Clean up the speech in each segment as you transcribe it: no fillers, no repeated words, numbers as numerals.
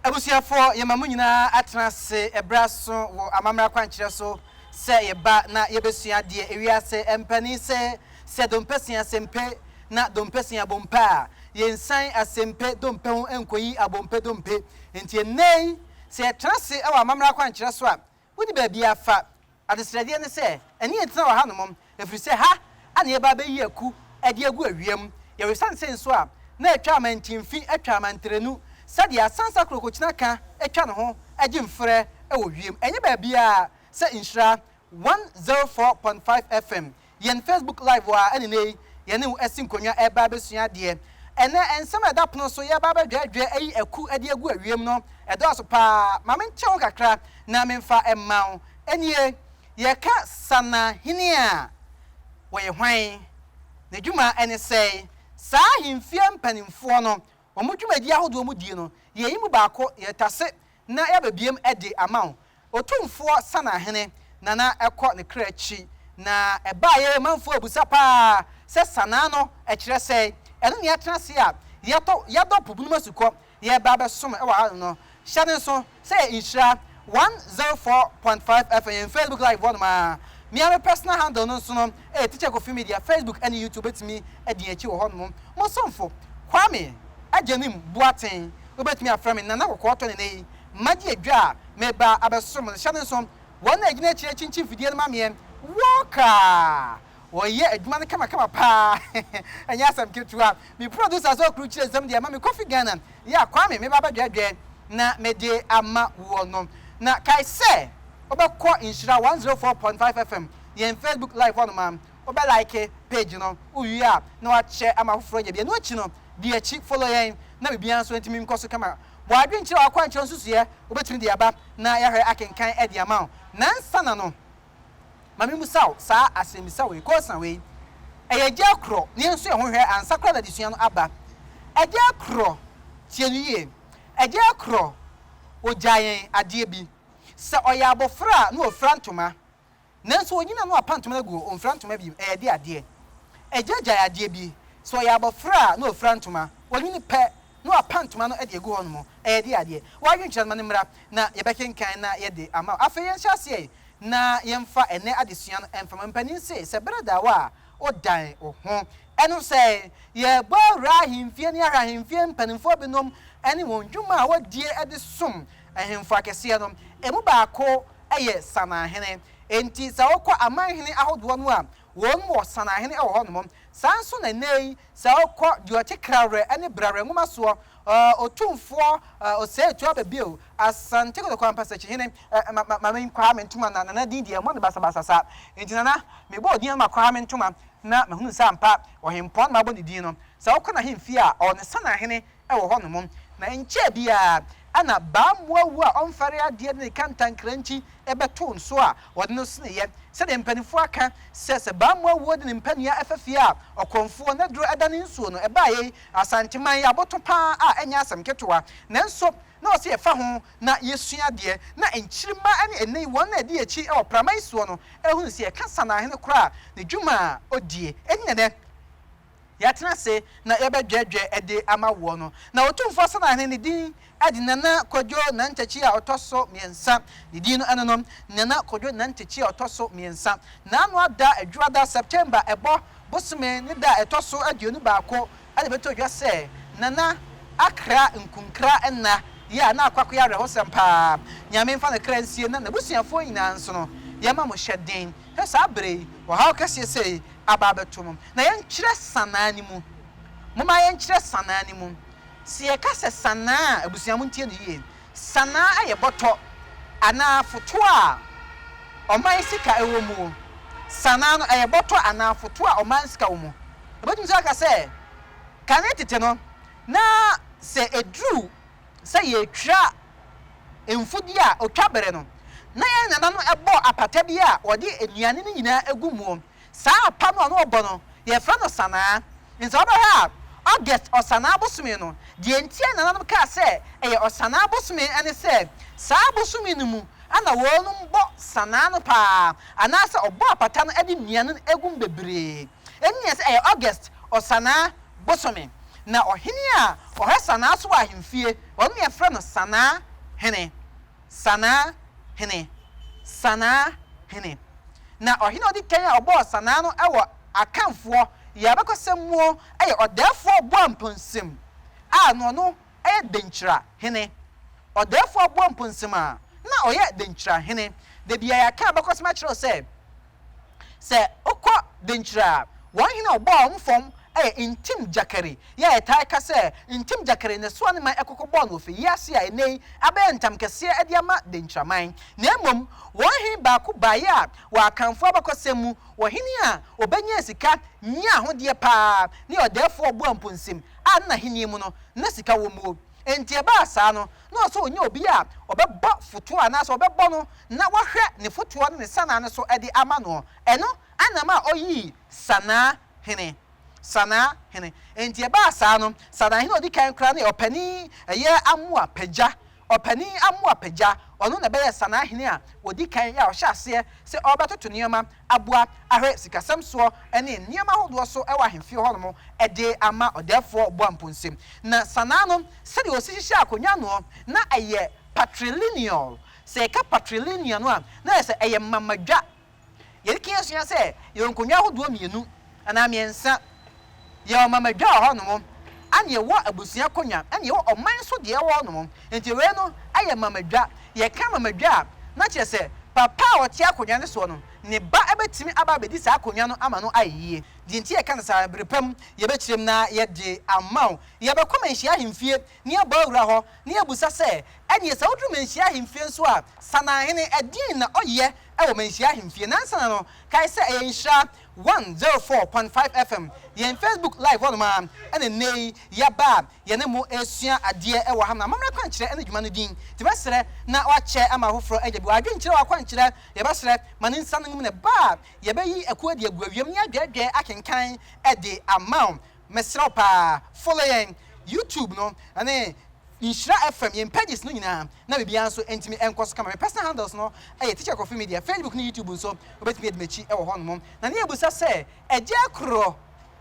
Abusuafoɔ, yɛma mo nyinaa atena ase ɛberɛ aso wɔ amammerɛ akwankyerɛ so sɛ yɛba na yɛbɛsua adeɛ. Ewiase mpanin se, sɛ dompe se asempe na dompe se abompe a, yɛnsan asempe dompe ho nkɔyi abompe dompe. Enti ɛnnɛ yi, sɛ yɛtena ase wɔ amammerɛ akwankyerɛ so a, Wonni baabiara fa. Adesrɛdeɛ ne sɛ, ɛne yɛn ntena wɔ hanom, ɛfiri sɛ ha na yɛreba abɛyi aku de agu awia mu. Yɛresiane sei nso a, na atwa amantimfi atwa amantrenu, sɛdeɛ asansa kurokokyena ka twa ne ho gye mferɛ wɔ wiem. Ɛnyɛ baabiara sɛ Nhyira 104.5 FM Yɛn Facebook live wɔ ha ɛne nnɛ yi yɛne wo asi nkonnwa ɛreba abɛsua adeɛ. Ɛnnɛ nsɛm a ɛda pono so yɛreba abɛdwɛɛdwɛɛ ayi aku de agu awiem no ɛdɔɔso paa. Ma menkyɛ ho kakra na memfa mma wo. Ɛnie, yɛka Sanahene a, wɔyɛ hwan? N'adwuma ne sɛn? Saa ahemfie mpanimfoɔ no, wɔn dwumadie ahodoɔ mu die no, yɛyi mu baako, yɛtase na yɛabɛbiem de ama wo. Otumfoɔ Sanahene Nana kɔ ne kra akyi, na ɛbaeɛ manfoɔ abisa paa sɛ Sanaa no kyerɛ sɛn? Ɛno ne yɛatena ase a yɛtɔ yɛdɔ po bunu mu asukɔ yɛreba abɛsom wɔ ha no. Hyɛ no nso sɛ yɛ Nhyira 104.5 FM yɛn Facebook live hɔnom ara. Me ara me personal handle no nso no yɛ Teacher Kofi Media, Facebook ne YouTube wobɛtumi adi yɛn akyi wɔ hɔnom. Mo somfo Kwame Agyenim Boateng, wobɛtumi afrɛ me Nana Kɔkɔɔ Tɔ Nene yi. Magye adwa a mereba abɛsom no. Hyɛ no nso, wɔn a ɛgyina akyire kyinkyin mfidie no ma meɛ. Walker! Wɔyɛ adwuma no kamakama paa. Ɛnyɛ asɛm ketewa. Me producer sɛ ɔkrukyire nsɛm de ama me Kofi Ghana. Yeah, Kwame, meba abɛdwɛɛdwɛɛ na mede ama woɔ no. Na kae sɛ wobɛkɔ Nhyira 104.5 FM, yɛn Facebook live hɔnom a, wobɛ like page no, wowie a na wakyɛ ama afoforɔ anya bi. Ɛno akyi no, di akyi, follow yɛn na biribiara nso ntumi nkɔ so kama. W'adwenkyerɛ, w'akwankyerɛ nsusuiɛ, wobɛtumi de aba na yɛahwɛ akenkan de ama wo. Nansa na no, ma memmisa wo saa asɛmmisa wei, kosa wei. Ɛyɛ agya korɔ na yɛnso yɛn ho hwɛ ansa koraa na adesua no aba. Agya korɔ, tie no yie, agya korɔ, ɔgya yɛn adeɛ bi. Sɛ ɔyɛ abɔfra a na ɔfira ntoma. Nanso onyina no apa ntoma no agu hɔ, ɔmfira ntoma bio, ɛyɛ de adeɛ. Agya gyae adeɛ bi, sɛ ɔyɛ abɔfra a na ɔfira ntoma, ɔnyini pɛ na wapa ntoma no de agu hɔnom, ɛyɛ de adeɛ. W'adwenkyerɛ no ma no mmra na yɛbɛkenkan na yɛde ama wo. Afei yɛnhyɛ aseɛ na yɛmfa ɛnnɛ adesua no mfa ma. Mpanin se, sɛ berɛ da hɔ a, wodan wo ho. Ɛno sɛ yɛrebɔ awura ahemfie ne ahwɛ ahemfie mpanimfoɔ binom ne wɔn dwuma a wɔdie de som ahemfo akɛseɛ no, ɛmu baako yɛ Sanahene. Enti sɛ wokɔ amanhene ahodoɔ no a, wɔn wɔ Sanahene wɔ hɔnom. Saa nso na nnɛ yi sɛ wokɔ deɛ ɔte Krawerɛ ne Brawerɛ nwoma soɔ, Otumfoɔ Osei Tuah Bebio, Asante Kotoko Ampasakyihene, ma ma ma menkwaa me ntoma na Nana din deɛ mmɔ no basabasa saa. Enti Nana, mebɔ wo din ama makwaa me ntoma na mahunu sɛ ampa Ɔhempɔn na mabɔ ne din no. Sɛ wokɔ n'ahemfie a, ɔwɔ ne Sanahene wɔ hɔnom, na ɛnkyɛɛ biara na Baamoa wu a ɔmfɛre adeɛ de ne kantankrankyi bɛtoo no so a wɔde no seneeɛ. Sɛdeɛ mpanimfoɔ aka sɛ, sɛ Baamoa wuo de ne mpanua fa fie a, ɔkɔmfoɔ n'aduro da ne nsuo no. Ɛbaeɛ yi, Asanteman yɛ aboto pa ara a ɛnyɛ asɛm ketewa. Nanso, na ɔsɛ yɛfa ho na yɛsua adeɛ, na nkyirimma ne ɛnnɛ yi wɔn a ɛdi yɛn akyi wɔ praman soɔ no ahunu sɛ yɛka Sanahene koraa a, ne dwuma a ɔdie ne nnɛ. Yɛatena ase na yɛbɛdwɛɛdwɛɛ de ama woɔ no. Na Otumfoɔ Sanahene ne din de Nana Kwadwo Nantakyi a ɔtɔ so mmiɛnsa. Ne din no ɛno no, Nana Kwadwo Nantakyi a ɔtɔ so mmiɛnsa. N'ano ada Adwuada, September ɛbɔ bosome ne da a ɛtɔ so 21 na ɛbɛtɔ dwa sɛ Nana akra nkunkra nna yi a na akɔ akɔyɛ awerɛhosɛm paa. Nyame mfa ne kra nsie na n'abusuafoɔ nyinaa nso no yɛma mo hyɛ den sɛ saa berɛ yi ɔhaw kɛseɛ sei aba abɛto mo. Na yɛnkyerɛ Sanaa no mu. Momma yɛnkyerɛ Sanaa no mu. Sɛ yɛka sɛ Sanaa a, abusua montie no yie. Sanaa yɛ bɔtɔ anaa fotoɔ a ɔman sika wɔ mu. Sanaa no, ɛyɛ bɔtɔ anaa fotoɔ a ɔman sika wɔ mu. Yɛbɛtumi nso aka sɛ, kane tete no, na sɛ ɛduru sɛ yɛretwa mfudeɛ a ɔtwa berɛ no, na yɛn nananom bɔ apata bi a wɔde nnuane no nyinaa gu mu. Saa apa no a na wɔbɔ no, yɛfrɛ no Sanaa. Nti sɛ wobɛhwɛ a, August, Ɔsanaa bosome no, deɛ nti a nananom kaa sɛ ɛyɛ Ɔsanaa bosome ne sɛ, saa bosome no mu na wɔnom bɔ Sanaa no paa, anaasɛ wɔbɔ apata no de nnuane no gu mu bebree. Ɛnneɛ sɛ ɛyɛ August, Ɔsanaa, bosome. Na ɔhene a ɔhwɛ Sanaa so wɔ ahemfie, ɔno na yɛfrɛ no Sanaa hene. Sanaa hene. Sanaa hene. Na ɔhene a ɔdi kan a ɔbɔɔ Sanaa no wɔ Akanfoɔ yɛn abakɔsɛm muo yɛ Ɔdɛɛfoɔ Boamponsem a na ɔno yɛ Denkyira hene. Ɔdɛɛfoɔ Boamponsem a na ɔyɛ Denkyira hene. Da biara yɛaka abakɔsɛm akyerɛ wo sɛ, Sɛ wokɔ Denkyira a, wɔn hene a ɔbɔɔ wɔn fam yɛ Ntim Gyakari, yɛ a yɛtaa ka sɛ Ntim Gyakari na ɛsoa ne man kɔkɔbɔɔ no wɔ fɛ yi ase a ɛnnɛ yi abɛyɛ ntam kɛseɛ de ama Denkyira man. Na mmom wɔn hene baako baeɛ a wɔ Akanfoɔ abakɔsɛm mu, ɔhene a ɔbɛnyaa sika nyaa ahodeɛ pa ara ne ɔdɛɛfoɔ Ɔboamponsem a na n'ahennie mu no na sika wɔ muo. Enti ɛbaa saa no, na ɔsɛ ɔnya obi a ɔbɛbɔ fotoɔ anaasɛ ɔbɛbɔ no na wahwɛ ne fotoɔ ne ne sanaa no so de ama noɔ. Ɛno anam a ɔyii Sanaa hene. Sanaa hene. Enti ɛbaa saa no, Sanaa hene a ɔdi kan koraa no yɛ ɔpanin ɛyɛ Amoa Pagya. Ɔpanin Amoa Pagya, ɔno na ɛbɛyɛɛ Sanaa hene a ɔdi kan a ɔhyɛɛ aseɛ sɛ ɔrebɛtoto nneɛma aboa ahwɛ sikasɛm soɔ ne nneɛma ahodoɔ so wɔ ahemfie hɔnom de ama ɔdɛɛfoɔ Boamponsem. Na Sanaa no, sɛdeɛ ɔsi hyehyɛɛ akonnwa noɔ, na ɛyɛ patrilineal. Sɛ yɛka patrilineal no a, na ayɛ sɛ ɛyɛ mamadwa. Yɛde kan asua sɛ yɛwɔ nkonnwa ahodoɔ mmienu anaa mmiɛnsa. Yɛwɔ mamadwa wɔ hɔnom, ɛna yɛwɔ abusua akonnwa, ɛna yɛwɔ ɔman so deɛ wɔ hɔnom. Nti wei no yɛ mamadwa. Yɛka mamadwa a, na kyerɛ sɛ papa a ɔte akonnwa no soɔ no, ne ba bɛtumi aba abɛdi saa akonnwa no ama no ayɛ yie. Deɛ nti yɛka no saa no, bere pa mu yɛbɛkyerɛ mu na yɛde ama wo. Yɛbɛkɔ Manhyia Ahemfie na yɛabɔ awura hɔ na yɛabisa sɛ, Ɛnneɛ sɛ woduru Manhyia Ahemfie nso a, Sanahene, ɛdeɛn na ɔyɛ wɔ Manhyia Ahemfie? Nansa no, kae sɛ ɛyɛ Nhyira 104.5 FM, yɛn Facebook Live hɔnom ara na nnɛ yi yɛaba a yɛne mo resua adeɛ wɔ ha. Na amammerɛ akwankyerɛ ne dwuma no din nti mɛsrɛ na woakyɛ ama afoforɔ anya bi. W'adwenkyerɛ, w'akwankyerɛ, yɛbɛsrɛ ma ne nsa no mu na ɛba a yɛbɛyi akuo de agu awiam ne adwɛɛdwɛɛ akenkan de ama wo. Mesrɛ wo paa, follow yɛn YouTube no ne Nhyira FM, yɛn pages no nyinaa na biribiara nso ntumi nkɔ so kama. Me personal handles no yɛ Teacher Kofi Media, Facebook ne YouTube nso wobɛtumi adi m'akyi wɔ hɔnom. Na ne yɛbisa sɛ, Agya korɔ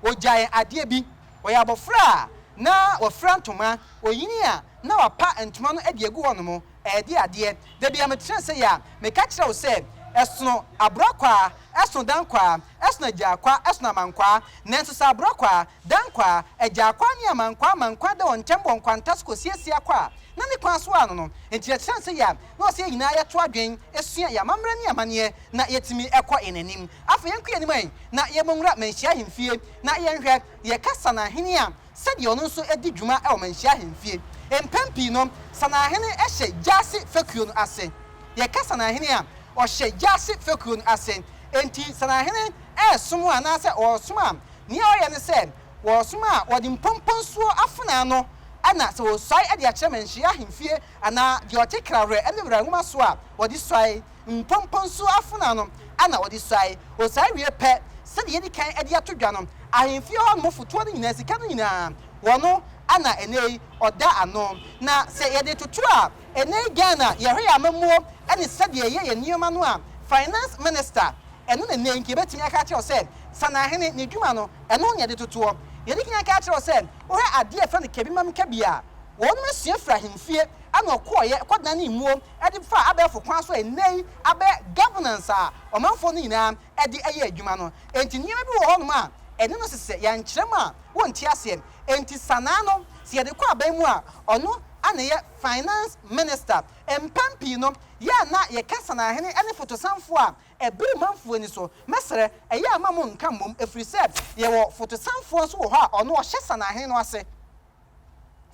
ɔgyae adeɛ bi, ɔyɛ abɔfra a na wafira ntoma, ɔnyini a na wapa ntoma no de agu hɔnom, ɛɛde adeɛ. Da biara metena ase yi a, meka kyerɛ wo sɛ, ɛsono aborakwaa, ɛsono dankwaa, ɛsono agyakwaa, ɛsono amankwaa. Nanso sɛ aborakwaa, dankwaa, agyakwaa ne amankwaa mankwaa da wɔn ntam wɔ nkwanta so kɔsiesie akɔ a, na ne kwan so ano no. Enti yɛtena ase yi a, na ɔsɛ yɛn nyinaa yɛto adwene sua yɛn amammerɛ ne amanneɛ na yɛtumi kɔ yɛn anim. Afei yɛnkɔ yɛn anim ɛ, na yɛmmɔ nwura Manhyia Ahemfie na yɛnhwɛ, yɛka Sanahene a, sɛdeɛ ɔno nso di dwuma wɔ Manhyia Ahemfie. Mpɛn pii no, Sanahene hyɛ Gyasi fekuo no ase. Yɛka Sanahene a, ɔhyɛ Gyasi fekuo no ase. Enti Sanahene resom anaasɛ ɔresom a, nea ɔyɛ ne sɛ, wɔresom a, wɔde mpɔmpɔnsuo afenaa no na sɛ wɔresuae de akyerɛ Manhyia Ahemfie anaa deɛ ɔte Krawerɛ ne Werɛ Nwoma so a, wɔde suae. Mpɔmpɔnsuo afenaa no na wɔde suae. Wɔsuae wie pɛ, sɛdeɛ yɛadi kan de ato dwa no, ahemfie hɔ nom fotoɔ no nyinaa, sika no nyinaa, wɔno na ɛnnɛ yi ɔda ano. Na sɛ yɛde toto a, ɛnnɛ yi Ghana, yɛhwɛ yɛn amammuo ne sɛdeɛ yɛyɛ yɛn nneɛma no a, Finance Minister, ɛno na ɛnnɛ yi nka yɛbɛtumi aka akyerɛ wo sɛ, Sanahene, ne dwuma no, ɛno na yɛde totoɔ. Yɛdi kan aka akyerɛ wo sɛ, wohwɛ adeɛ a yɛfrɛ no Kabimamkabi a, wɔnom asua firi ahemfie na ɔkɔeɛ kɔdanee mmuo de faa abɛɛfo kwan so a ɛnnɛ yi abɛyɛ governance a ɔmanfoɔ no nyinaa de yɛ adwuma no. Enti nneɛma bi wɔ hɔnom a ɛne no sesɛ, yɛankyerɛ mu a wonte aseɛ. Enti Sanaa no, sɛ yɛde kɔ aban mu a, ɔno na ɛyɛ Finance Minister. Mpɛn pii no, yɛ a na yɛka Sanaahene ne fotosanfoɔ a ɛbere manfoɔ ani so. Mɛsrɛ, ɛyɛ a mma monnka mmom, ɛfiri sɛ yɛwɔ fotosanfoɔ nso wɔ hɔ a ɔno ɔhyɛ Sanaahene no ase.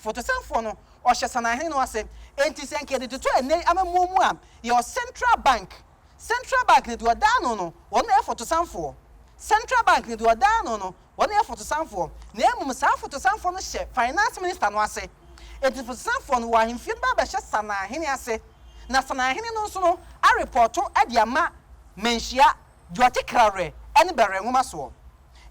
Fotosanfoɔ no, ɔhyɛ Sanahene no ase. Enti sɛ nka yɛde toto ɛnnɛ yi amammuo mu a, yɛwɔ Central Bank. Central Bank no deɛ ɔda ano no, wɔn na ɛyɛ fotosanfoɔ. Central Bank no deɛ ɔda ano no, wɔn na ɛyɛ fotosanfoɔ. Na mmom saa fotosanfoɔ no hyɛ Finance Minister no ase. Enti fotosanfoɔ no, wɔ ahemfie no ba abɛhyɛ Sanahene ase. Na Sanahene no nso no arepɔɔto de ama Manhyia, deɛ ɔte Krawerɛ ne Bɛwerɛ nwoma soɔ.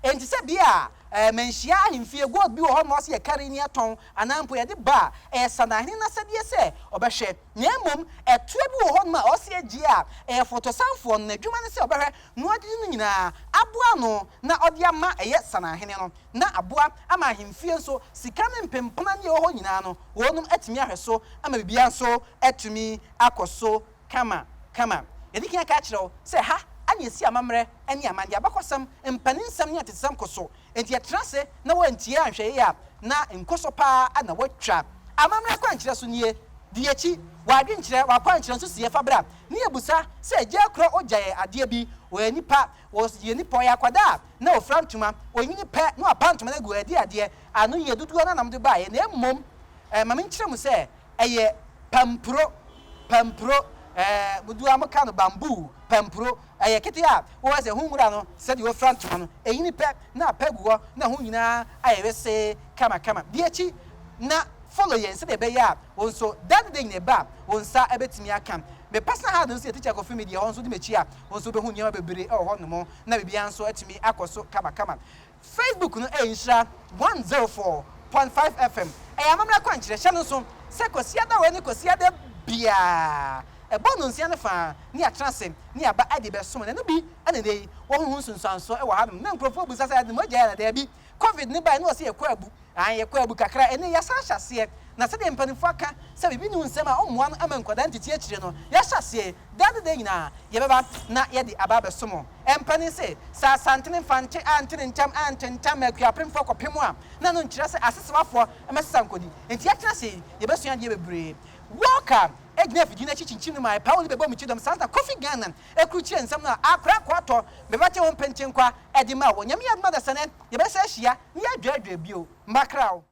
Enti sɛ bi a Manhyia ahemfie gold bi wɔ hɔ nom a ɔse yɛkari ne yɛtɔn anaa mpo yɛde ba a, ɛyɛ Sanahene no asɛdeɛ sɛ ɔbɛhwɛ. Na mmom ɛtoɔ bi wɔ hɔ nom a ɔse yɛgye a, ɛyɛ Fotosanfoɔ no n'adwuma ne sɛ ɔbɛhwɛ na ɔde no nyinaa aboa ano na ɔde ama ɛyɛ Sanahene no, na aboa ama ahemfie nso sika ne mpempena ne ɛwɔ hɔ nyinaa no wɔnom atumi ahwɛ so ama biribiara nso atumi akɔ so kama kama. Yɛadi kan aka akyerɛ wo sɛ ha na yɛsi amammerɛ ne amanneɛ, abakɔsɛm, mpaninsɛm ne atetesɛm kɔ so. Enti yɛtena ase na woantie anhwɛ yie a, na nkɔso pa ara na woatwa. Amammerɛ akwankyerɛ so nie, Di yɛn akyi, w'adwenkyerɛ, w'akwankyerɛ nso si yɛ fa bra ne yɛbusa sɛ Agya korɔ ogya yɛn adeɛ bi, ɔyɛ nipa, ɔyɛ nipa, ɔyɛ akwadaa a na ɔfira ntoma, ɔnyini pɛ na wapa ntoma no agu, ɛde adeɛ ano yie dodoɔ no ara na mode baeɛ, na mmom ma menkyerɛ mo sɛ Ɛyɛ pampuro, pampuro, ɛɛ, dodoɔ ara moka no bamboo, pampuro. Ɛyɛ kete a wɔyɛ sɛ ɛho nwura no sɛdeɛ wɔfira ntoma no, ɛnyini pɛ na apɛ agu hɔ na ɛho nyinaa ayɛ wesee kamakama. Di akyi na follow yɛn sɛdeɛ ɛbɛyɛ a wo nso da ne da nyina ɛba a wo nsa bɛtumi aka. Me personal handle nso yɛ Teacher Kofi Media, ɛhɔ nso wodi m'akyi a wo nso wobɛhu nneɛma bebree wɔ hɔ nom na biribiara nso atumi akɔ so kamakama. Facebook no yɛ Nhyira 104.5 FM. Ɛyɛ amammerɛ akwankyerɛ. Hyɛ no nso sɛ Kwasiada wei ne Kwasiada biara ɛbɔ nnɔnsia ne fã ne yɛatena ase ne yɛaba de bɛsom. Na ɛno bi na nnɛ yi wɔhu ho nsunsuansoɔ wɔ hanom. Na nkurɔfoɔ bisa sɛ, Moagyae anaa? Daabi. Covid no baeɛ no wɔse yɛkɔ abu. Aane, yɛkɔ abu kakra. Ɛnnɛ yi yɛasan ahyɛ aseɛ. Na sɛdeɛ mpanimfoɔ aka sɛ biribi nni wo nsam a ɔmmoa no ama nkwadaa ntete akyire no, yɛahyɛ aseɛ. Daa ne daa nyinaa, yɛbɛba na yɛde aba abɛsom wo. Mpanin se, sɛ Asantene Mfante ante ne ntam antentam ma Akuapemfoɔ kɔpem a, na ɛno nkyerɛ sɛ Asesewafoɔ mmɛsesa nkɔdi. Enti yɛatena ase yi, yɛbɛsua adeɛ bebree. Walker gyina afidie no akyi kyinkyim no mae, Pauli bɛbɔɔ me kyidɔm, saa nso na Kofi Ghana krukyeree nsɛm no a akora akoatɔ mebɛte ho mpentenkwa de maa wɔ. Nyame yɛ adom a, dasani yɛbɛsan ahyia na yɛadwaadwaa bio. Makraw.